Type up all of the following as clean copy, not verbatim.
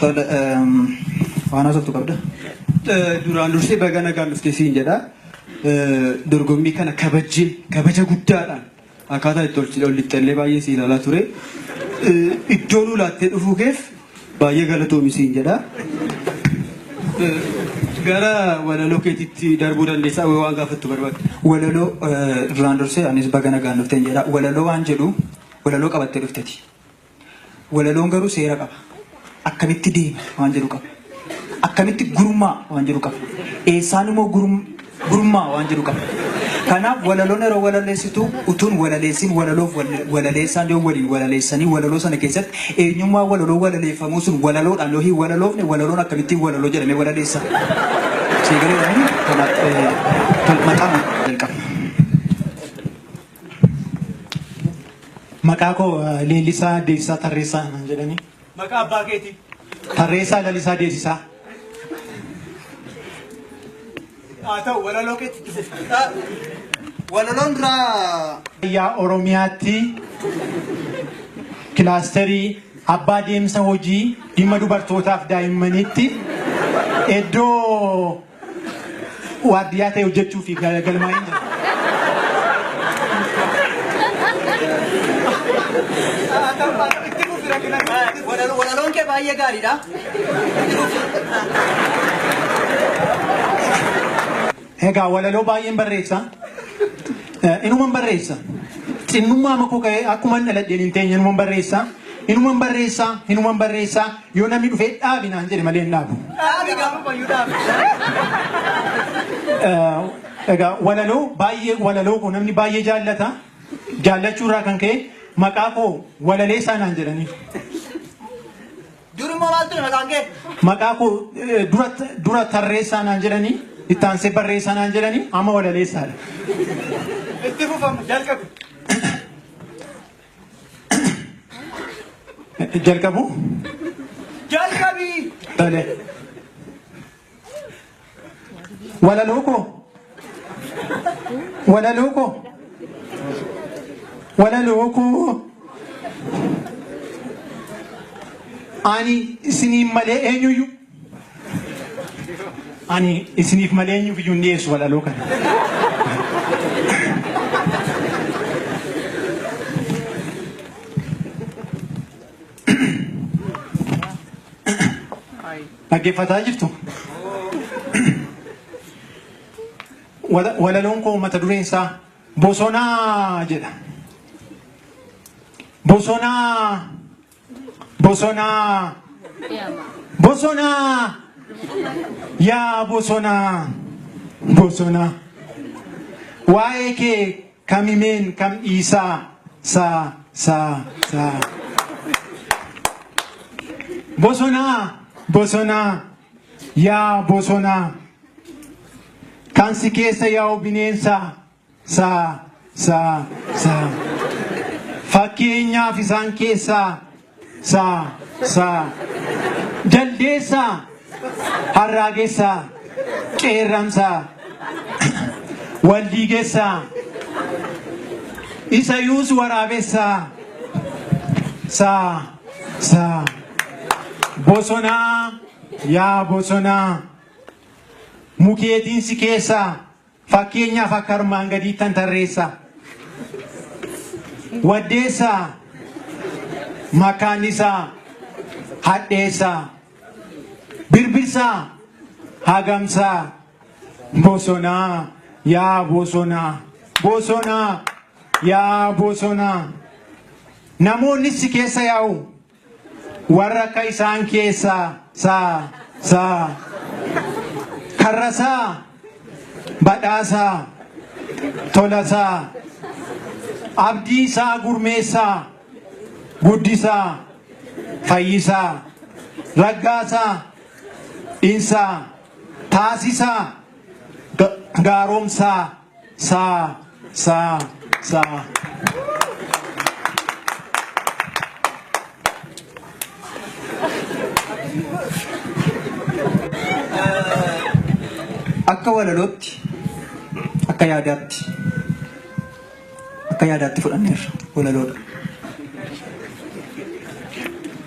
Tole, waan haasoftu qabda? Duraan dursee baga nagaan dhuftee siin jedha. Dorgommii kana kabajjee kabaja guddaadhaan akkaataa itti ol lixxellee baay'ee si ilaalaa ture. Iddoo nuu laattee dhufuu keef baay'ee galatoomi siin jedha. Gara walaloo keetiitti darbuu dandeessaa waan gaafattu barbaadde. Walaloo duraan dursee anis baga nagaan dhufteen jedha. Walaloo waan jedhu walaloo qabattee dhufteti. Walaloon garuu seera qaba. Akkamitti deema waan jedhu qaba. Akkamitti gurmaa waan jedhu qaba. Eessaan immoo gurmaa waan jedhu qaba. Kanaaf walaloon yeroo walaleessitu utuun walaleessin walaloof walaleessaan yoo waliin walaleessanii walaloo sana keessatti eenyummaa walaloo walaleeffamuu sun walaloodhaan yoo hin walaloofne walaloon akkamittiin walaloo jedhamee walaleessa. Seegaleedhaan kanaaf maqaa jalqaba. Maqaa koo Leellisaa Deessisaa Tarreessaa naan jedhani. Maqaa abbaa keetii. Tarreessaa Lalisaa Deessisaa. Haa ta'u walaloo keetti itti fufi. Walaloon duraa Yaa Oromiyaatti kilaasterii abbaa deemsa hojii dhimma dubartootaaf daa'immaniitti iddoo waardiyyaa ta'e hojjechuu fi galmaa'een jira. Walaloon kee baay'ee gaariidha. Egaa walaloo baay'een barreessa. Inuman barreessa. Xinnummaa makoo ka'ee akkuma hin dhaladheen hin teenye inuman barreessa. Inuman barreessa, inuman barreessa. Yoo namni dhufee dhaabi naan jedhe malee hin dhaabu. Dhaabi gaafa fayyuu dhaabi. Egaa walaloo baay'ee walaloo koo namni baay'ee jaallata. Jaallachuu irraa kan ka'e maqaa koo walaleessaa naan jedhaniiru. Dur immoo maal ture maqaan kee? Maqaa koo dura dura tarreessaa naan jedhanii itti aansee barreessaa naan jedhanii amma walaleessaadha. Itti fufamu jalqabi. Jalqabu? Jalqabi! Tole. Walaloo koo. Walaloo koo. Walaloo koo. Ani isiniin malee eenyuyyuu. Ani isiniif malee eenyuuf iyyuu hin dhiyeessu walaloo kana. Dhaggeeffataa jirtu? Walaloon koo mata dureen isaa Bosonaa jedha. Bosonaa Bosonaa Bosonaa yaa bosonaa bosonaa waa'ee kee kam himeen kam dhiisaa saa saa saa Bosonaa bosonaa yaa bosonaa kan si keessa yaa'u bineensaa Saa, saa, saa. Fakkeenyaaf isaan keessaa saa, saa. Jaldeessaa, harraagessaa, qeerramsaa, waldiigessaa, isayuus waraabessaa, saa, saa. Bosonaa, yaa bosonaa, mukeetiin si keessaa Fakkeenyaaf akka armaan gadiittan tarreessa. Waddeessaa, Makkaannisaa, Hadheessaa, Birbirsaa, Hagamsaa, Bosonaa, yaa bosonaa, bosonaa, yaa bosonaa. Namoonnis si keessa yaa'u. Warra akka isaan keessaa saa saa Karrasaa Badhaasaa Tolasaa Abdiisaa Gurmeessaa Guddisaa Fayyisaa Raggaasaa Dhinsaa Taasisaa Gaaromsaa Saa saa saa. Akka walalootti, akka yaadaatti, akka yaadaatti fudhanneerra walaloodha.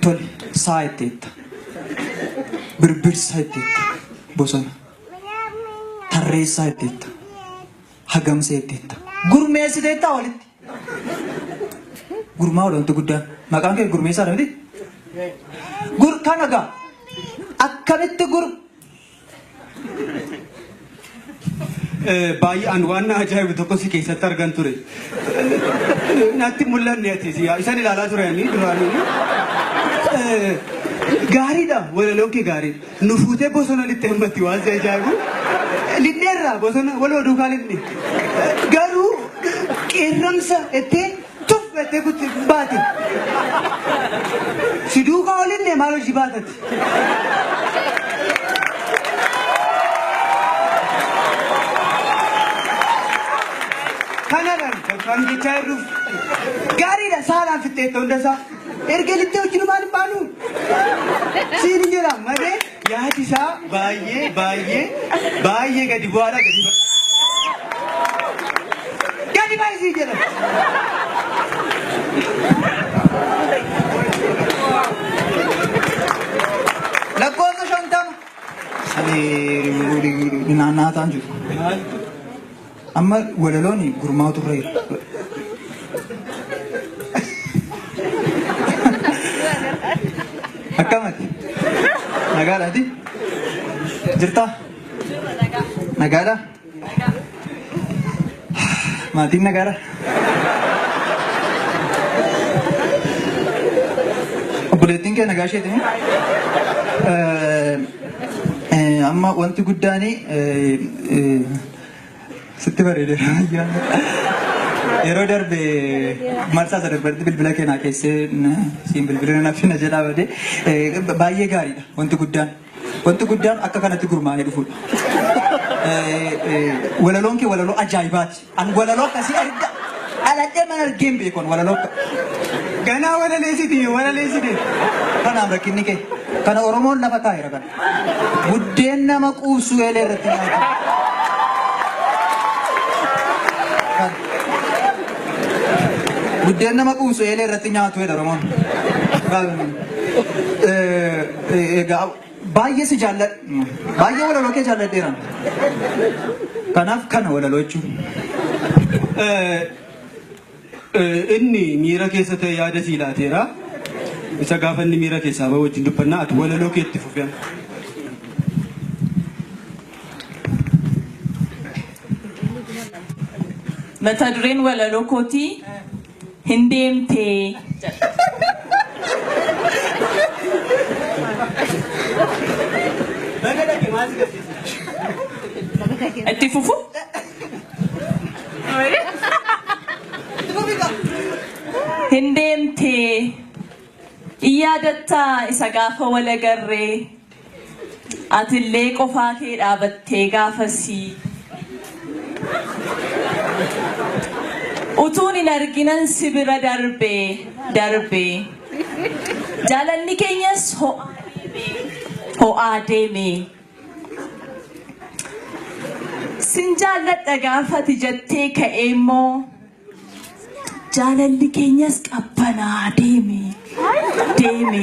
Tole, saa jetteetta. Birbirsaa jetteetta. Bosona. Tarreessaa jetteetta. Hagamsa jetteetta. Gurmeessiteettaa walitti. Gurmaa ola wanti guddaan. Maqaan kee gurmeessaadha miti? Gur kana gaa. Akkamitti gur Baay'ee an waan na ajaa'ibu tokko si keessatti argan ture. Natti mul'anne ati isaan ilaalaa ture ani duraanii. Gaariidha walaloon kee gaariidha. Nu fuutee bosona lixxee hammatti waan si ajaa'ibu. Lixxeerra bosona waloo duukaa lixne. Garuu qeerramsa ettee tuf ettee kutti baate. Si duukaa olinne maal hojii baatati? Kanadhaan kan jechaa jirruuf gaariidha saalaan fixxeetta hundasaa. Erga lixxee wajjin maal hin baanu? Siin hin jedha malee yaadi isaa baay'ee baay'ee baay'ee gadi bu'aadha gadi ba'a. Gadi ba'i siin jedha. Lakkoofsa 50. Naannaa ta'an jiru. Amma walaloon gurmaatu irra jira. Akkamati? Nagaadhaati? Jirtaa? Nagaadha? Maatiin nagaadha? Obboleettiin kee nagaa isheeti? Amma wanti guddaan sitti bareedeera. Yeroo darbe marsaa isa darbetti bilbila kee naa keessee siin bilbila naaf na jedhaa badee baay'ee gaariidha wanti guddaan. Wanti guddaan akka kanatti gurmaa'ee dhufuudha. Walaloon kee walaloo ajaa'ibaati. An walaloo akkasii arga dhaladhee mana argee hin beeku walaloo akka. Ganaa walaleessiti walaleessite. Kanaaf rakkinni kee. Kana Oromoon lafa kaa'eera kana. Buddeen nama quubsu eelee irratti nyaatu. Buddeen nama quubsu eelee irratti nyaatu jedha Oromoon. Egaa baay'ee si jaalladha. Baay'ee walaloo kee jaalladheera. Kanaaf kana walaloo jechuun. Inni miira keessa ta'e yaada sii laateera. Isa gaafa inni miira keessaa bahu wajjin dubbannaa ati walaloo kee itti fufi. Mata dureen walaloo kootii hin deemtee jedha. Itti fufu? Hin deemtee in yaadattaa isa gaafa wal agarree atillee qofaa kee dhaabattee gaafasii. Utuun hin arginan si bira darbee darbee. Jaalalli keenyas ho'aa deemee ho'aa deemee. Sin jaalladha gaafati jettee ka'ee immoo jaalalli keenyas qabbanaa deeme deeme.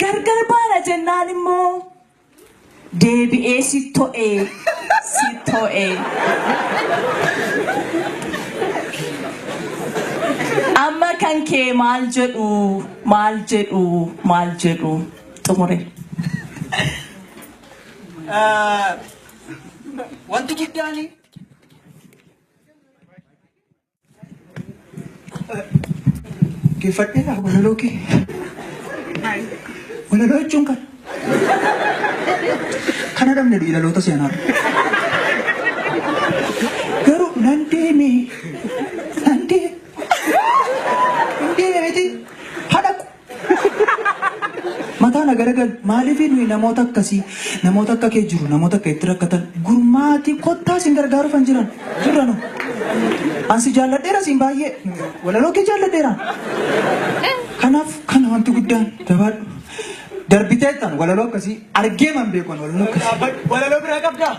Gargar baana jennaan immoo deebi'ee si to'e si to'e. Amma kan kee maal jedhu maal jedhu maal jedhu xumure. Wanti guddaan geeffadheera walaloo kee. Walaloo jechuun kana. Kana dhabne dhaloota seenaa. Garuu nan deeme nan deeme hin deeme miti hadhaqu. Mataa na garagal maaliif nuyi namoota akkasii namoota akka kee jiru namoota akka itti rakkatan gurmaatii kottaa isin gargaaruuf hin jiran jirranu. Ansi jaalladheera isin baay'ee walaloo kee jaalladheera. Kanaaf kana wanti guddaan jabaadhu. Darbiteettan walaloo akkasii argee man beekan walaloo akkasii. Walaloo biraa qabdaa?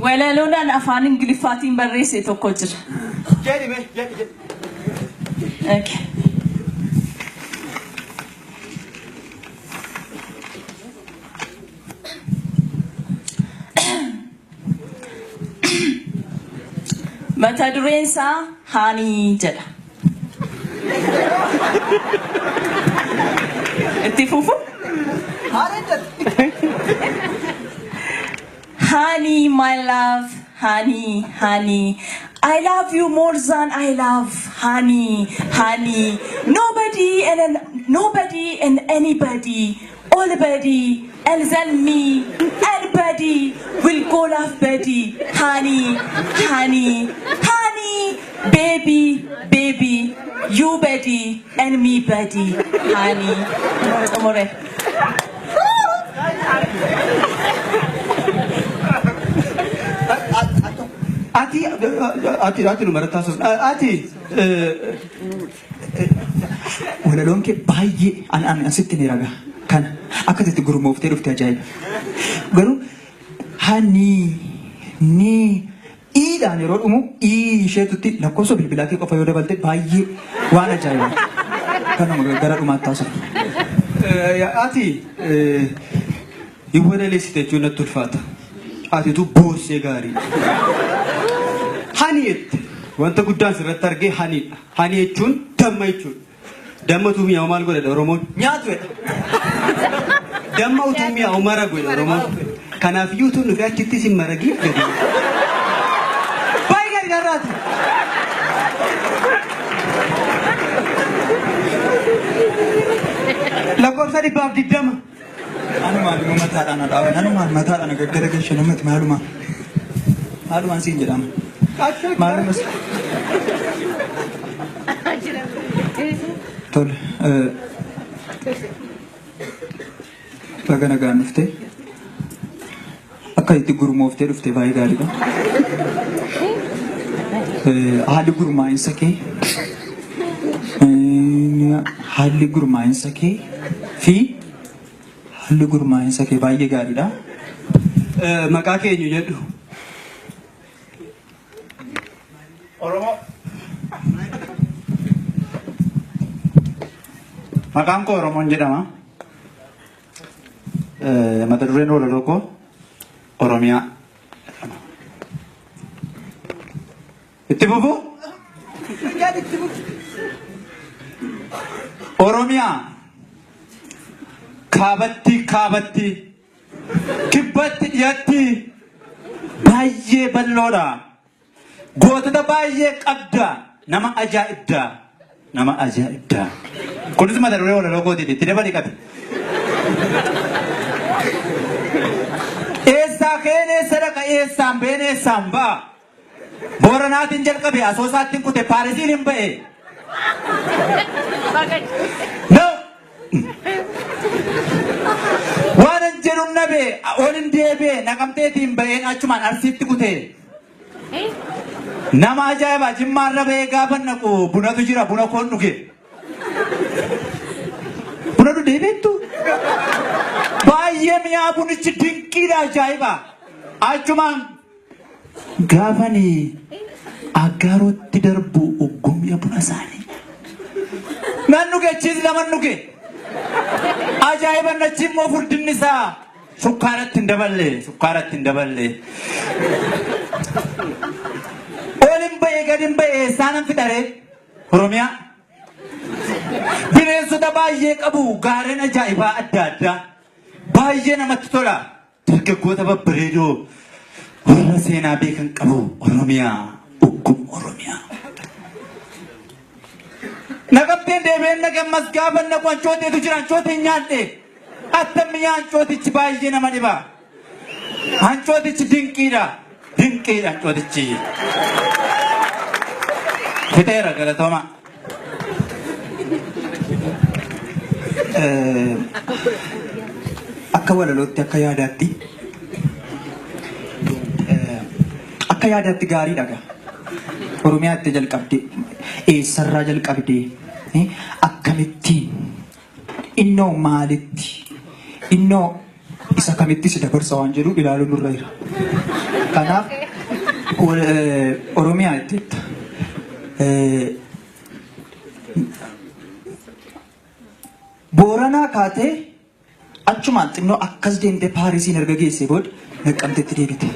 Walaloon afaan Ingiliffaatiin barreesse tokko jira. Jedhi mee jedhi jedhi. Okay. Mata dureen isaa Honey jedha. Itti fufu? Honey, my love, honey, honey. I love you more than I love honey, honey. Nobody and anybody, allbody, and then me, anybody will go love buddy. Honey, honey, honey, baby, baby, you buddy and me buddy, honey. Xumure. Ati nu maratti haasofna. Ati Walaloon kee baay'ee an asitti ni raga. Kana akka itti gurmooftee dhufte ajaa'iba. Garuu honey ni iidhaan yeroo dhumu ii isheetutti lakkoofsa bilbilaa kee qofa yoo dabalte baay'ee waan ajaa'iba. Kanuma gara dhumaatti haasofna. Ati hin walaleessite jechuun natti ulfaata. Atitu boossee gaarii. Honey jette wanta guddaan sirratti argee honeydha. Honey jechuun damma jechuudha. Damma utuu mi'aawu maal godhedha Oromoon? Nyaatu jedha. Damma utuu mi'aawu maragu jedha Oromoon. Kanaafiyyuu utuu dhufee achitti sin maragiif gadi. Baay'ee gadi narraati. Lakkoofsa 120. Anumaan immoo mataadhaan dhaaban. Anumaan mataadhaan gaggara galche namatti maalumaan. Maalumaan siin jedhama. Maalumas. Tole. Baga nagaan dhufte. Akka itti gurmooftee dhufte baay'ee gaariidha. Haalli gurmaa'insa kee haalli gurmaa'insa kee fi haalli gurmaa'insa kee baay'ee gaariidha. Maqaa keenyu jedhu. Oromoo. Maqaan koo Oromoon jedhama. Mata dureen walaloo koo Oromiyaa jedhama. Itti fufu? Oromiyaa kaabatti kaabatti, kibbatti dhiyatti baay'ee bal'oodha. Gootota baay'ee qabda. Nama ajaa'ibda. Nama ajaa'ibda. Kunis mata duree walaloo kootiiti. Itti dabali qabi. Eessaa ka'een eessa dhaqa, eessaan ba'een eessaan ba'a? Booranaatiin jalqabe, Asoosaattiin kute, Paarisiin hin ba'e. No! Waan hin jedhu nabe ol hin deebi'e, Naqamteetiin ba'een achumaan Arsiitti kute. Nama ajaa'ibaa, Jimmaarra ba'ee gaafa naqu bunatu jira, buna koon dhuge. Buna dhugee beektu? Baay'ee mi'aa bunichi, dinqiidha, ajaa'iba. Achumaan gaafani Aggaarootti darbu uggumya buna isaanii. Nan dhuge, achiis laman dhuge. Ajaa'iba, achi immoo furdinni isaa sukkaaratti hin daballe, sukkaaratti hin daballe. Ol hin ba'e, gad hin ba'e, eessaanan fixare? Oromiyaa. Bineensota baay'ee qabu, gaarreen ajaa'ibaa adda addaa. Baay'ee namatti tola. Dargaggoota babbareedoo warra seenaa beekan qabu. Oromiyaa, uggum Oromiyaa. Naqamteen deebi'een naqe, ammas gaafa naqu ancooteetu jira, ancooteen nyaadhe. Attammi ancootichi baay'ee nama dhiba. Ancootichi dinqiidha. Dinqiidha ancootichi. Fixeera, galatooma. Akka walalootti, akka yaadaatti gaariidha gaa. Oromiyaatti jalqabde, eessarraa jalqabde, akkamittiin, innoo maalitti, innoo isa kamitti si dabarsa waan jedhu ilaaluun nurra jira. Kanaaf Oromiyaa itti Booranaa kaatee achumaan xinnoo akkas deemtee Paarisiin erga geessee booda Naqqamteetti deebite.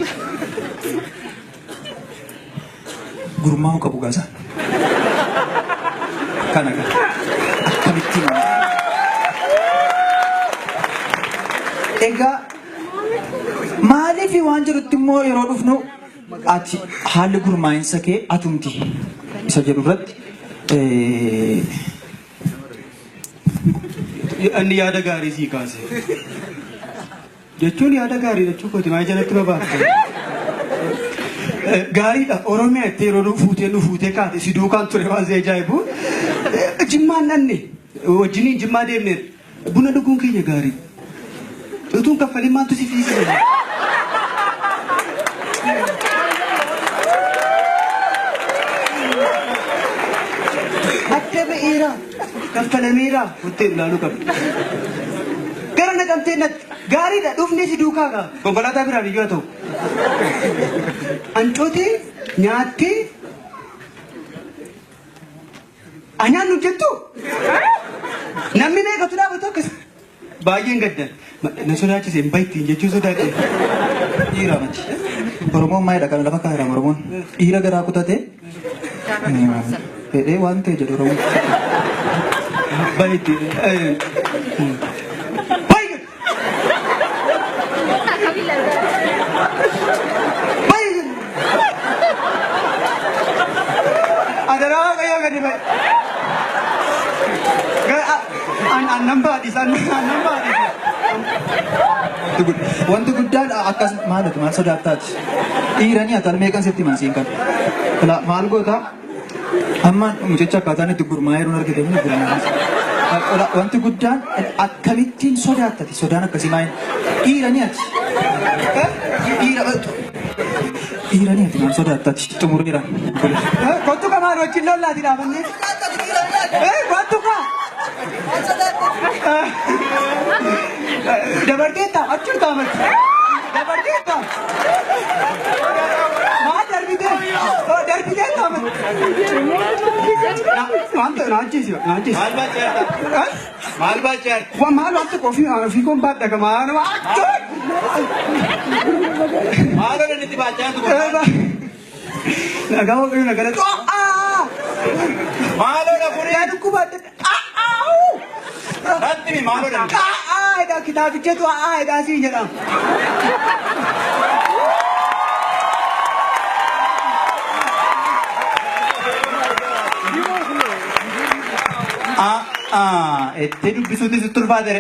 Gurmaa'uu qabu gaasaan. Kana kana. Akkamittiin. Egaa maaliif waan jedhutti immoo yeroo dhufnu ati haalli gurmaa'insa kee atumti isa jedhu irratti Inni yaada gaarii sii kaase. Jechuun yaada gaarii jechuu kooti maal jalatti babaafte. Gaariidha. Oromiyaa itti yeroo nu fuutee nu fuutee kaate si duukaan ture waan si ajaa'ibu. Jimmaan dhanne wajjiniin Jimmaa deemne buna dhuguun keenya gaarii. Utuun kaffaliin maaltu si fiisise? Adda ba'eera. Kaffalameera. Wattee ilaaluu qabdi. Gara Naqamtee natti gaariidha dhufne si duukaa gaa. Konkolaataa biraan iyyuu haa ta'u. Ancootee nyaattee anyaan nu jettu namni meeqatu dhaabatu akkas baay'een gaddan na sodaachise hin bayittiin jechuu sodaadhe. Dhiira miti. Oromoon maalidha kana lafa kaa'eera Oromoon. Dhiira garaa kutate fedhee waan ta'e jedhu Oromoon. Bayitti. Bayi. Bayi. Adaraa Waaqayyoo gadi bayi. Annan baadhis annan baadhis. Wanti guddaan akkas maalatu maal sodaattaati. Dhiiranii ati almeeqan sitti himan siin kana. Maal goota amma mucicha akkaataan itti gurmaa'ee jiruun argite inni gurmaa'ee. Wanti guddaan akkamittiin sodaattati sodaan akkasii maal dhiiranii ati. Dhiiranii ati maal sodaattati xumureera. Kottu kamaan wajjin lollaati dhaabannee. Kottu kaa. Dabarteetta achi taamatti. Dabarteetta. Maal darbitee? Darbitee taamatti. Wanta naachisi naachisi. Maal baachaa? Maal baachaa? Waan maal wanta ofii ofii koon baadha kamaa nama achi. Maal odan itti baachaa jiru? Nagaa waaqayyo nagara. Maal oda kuni? Yaa dhukkuba adda. Natti mi maal odan? Kitaabichatu jedhaa siin jedhama. Itti dubbisuutti sitti ulfaate.